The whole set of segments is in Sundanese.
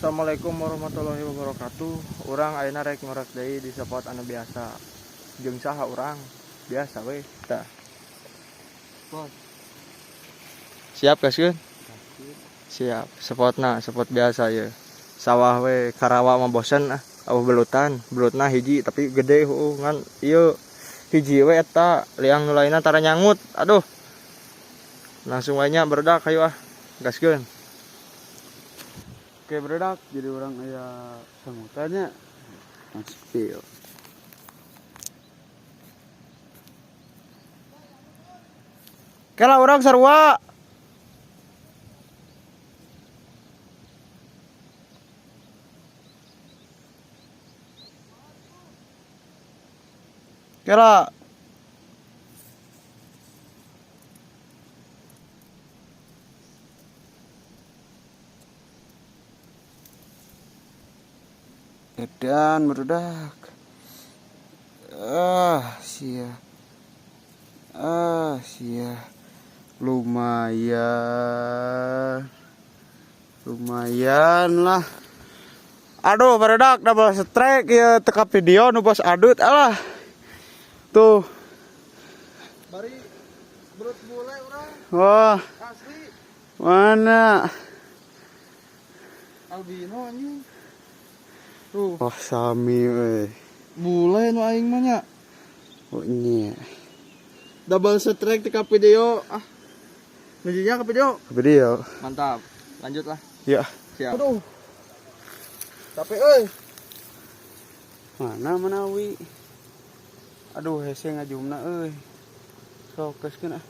Assalamualaikum warahmatullahi wabarakatuh. Urang ayeuna rek ngorek deui di spot anu biasa. Jeung saha urang? Biasa we. Tah. Bos. Siap gaskeun? Siap. Spotna spot biasa ye. Sawah we karawa mah bosen ah. Eueuh belutan, belutna hiji tapi gede heueuh ngan ieu hiji we eta liang nu lainna tara nyangut. Aduh. Langsung wae nya barudak hayu ah. Gaskeun. Oke barudak, jadi orang aya sangutannya. Spill. Kela urang sarua. Kela. Edan barudak. Ah, sia. Ah, sia. Lumayan. Lumayan lah. Aduh, barudak double strike ya teka video nu bos adut alah. Tuh. Bari belut bule urang. Wah. Asli. Mana? Albino anjing. Tuh. Wah, sami euy. Bule nu aing mah nya. Oh nya. Double strike teka video ah. Nujunya ke video. Ke video. Mantap. Lanjut lah. Ya. Siap. Aduh. Capek euy. Mana manawi? Aduh, hese ngajumna euy. Sok gaskeun ah.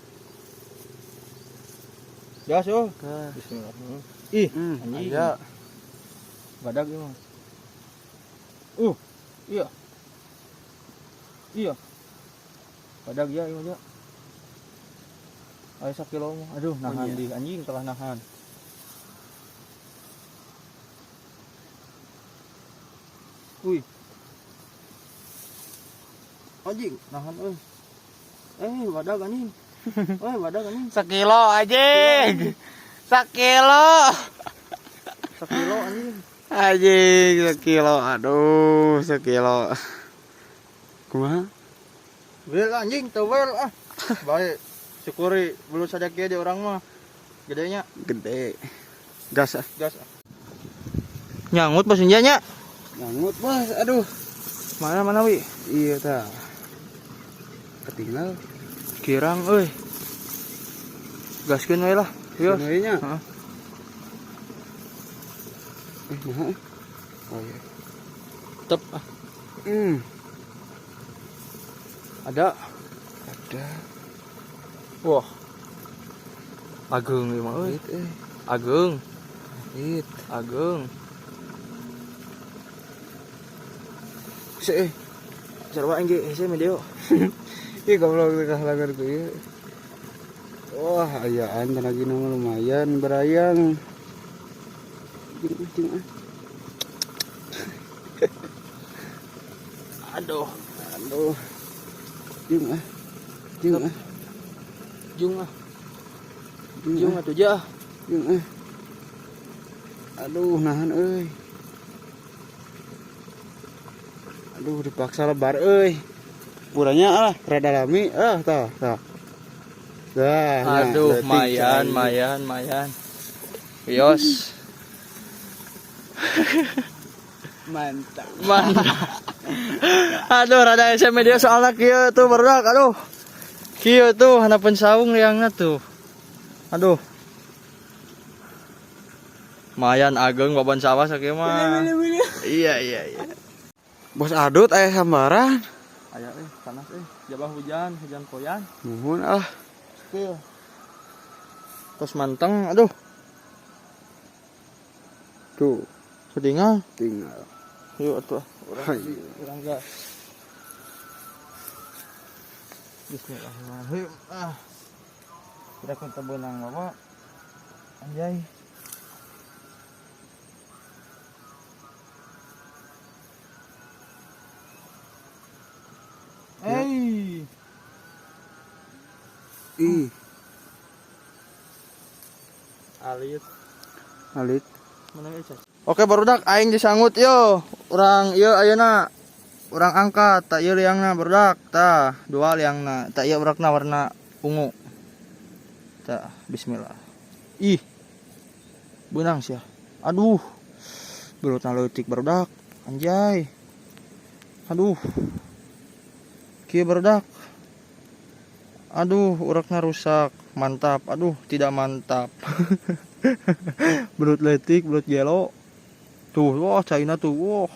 Gas yo. Gas. Bismillahirrahmanirrahim. Ih, anjing. Aya. Badag ieu mah. Iya. Iya. Badag ya ieu mah. Aya sakilo mah. Aduh, nahan Oh, iya. di anjing telah nahan. Wih. Anjing, nahan euy. Badag anjing. Badag anjing. Sekilo anjing. Sekilo. Sekilo anjing. Anjing sekilo. Aduh, sekilo. Kumaha? Wel anjing, teu wel ah. Baik. Syukuri belum saja kieu di orang mah. Gedenya gede. Gas ah. Gas ah. Nyangut bos nya. Nyangut bos, aduh. Mana mana wi? Iya tah. Ketinggal. Kirang euy. Gaskeun we lah. Yo. Gaskeun we nya. Heeh. Nah. Oh iya. Tetep ah. Ada. Ada. Wah. Ageung ieu mah euy. Alit, euy. Ageung. Alit. Ageung. Seuh. Sarua aing ge hese video. Ih goblok teh langgar ku ieu. Wah, ayaan lagi nama lumayan berayang. Jeung ah. Aduh, aduh. Jeung ah. Jeung ah. Jeung ah. Jeung Jeung ah. atuh jah. Jeung ah. Aduh, nahan euy. Aduh, dipaksa lebar euy. Puranya ah, rada lami ah, tah, tah. Dah, nah, Aduh, leutik mayan, cai. mayan, mayan. Wios. Mantap. Mantap. Aduh, rada SM media soalnya kieu tuh barudak, aduh. Kieu tuh hanapeun saung liangna tuh. Aduh. Mayan ageng baban sawah sakieu mah. Iya, iya, iya. Bos adut aya sambaran. Aya euy, panas euy. Jabah hujan, hujan koyan. Nuhun ah. Spill. Terus manteng, aduh. Tuh, Ketinggal. tinggal. Yuk atuh. Urang Hai. urang gas. Bismillahirrahmanirrahim. Ah. Kita kudu beunang bawa. Anjay. Hey. Ih. Alit. Alit. Mana ya, Caca? Oke barudak, aing disangut yo. Urang ieu ayeuna. Urang angkat, tah ieu liangna, barudak. Tah, dua liangna. Tah, ieu urakna warna ungu. Tah, bismillah. Ih. Beunang sia. Aduh. Belutna leutik, barudak. Anjay. Aduh. Kieu, barudak. Aduh, urakna rusak. Mantap. Aduh, tidak mantap. Belut leutik, belut gelo. Tuh, wah, caina tuh. Wah.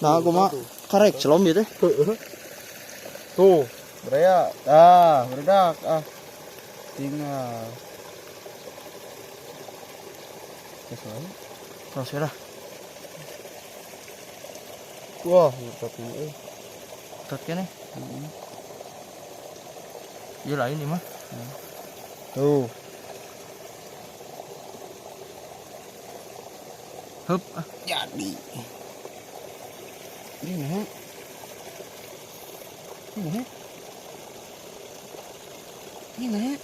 Nah, aku mah karek celom gitu. Tuh, Brea. Ah, barudak ah. Tinggal. Sesuai. Terus ya lah. Wah, tapi eh. Tot kene. Iya lain ini mah. Tuh. Hup. Ah. Jadi. Ini nah. Ini nah. Ini nah.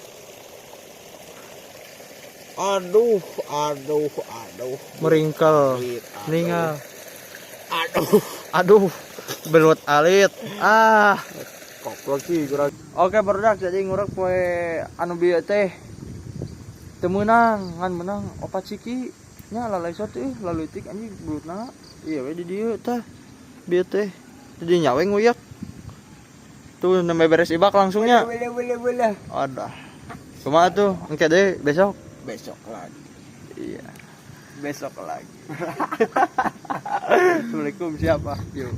Aduh, aduh, aduh. Meringkel. Aduh. Ningal. Aduh. Aduh, belut alit. Ah. Koplok sih kurang. Oke barudak, jadi ngurek poe anu bieu teh teu meunang, ngan menang opat ciki nya, lalesot ih, laleutik anjing belutna. Iya we di dieu tah. Bieu teh. Jadi nyawe nguyak. Tuh, nembe beres ibak langsungnya. Boleh, boleh, boleh. Aduh. Kumaha tuh? Engke deh besok. Besok lagi. Iya. Besok lagi. Assalamualaikum, siapa? Yuk.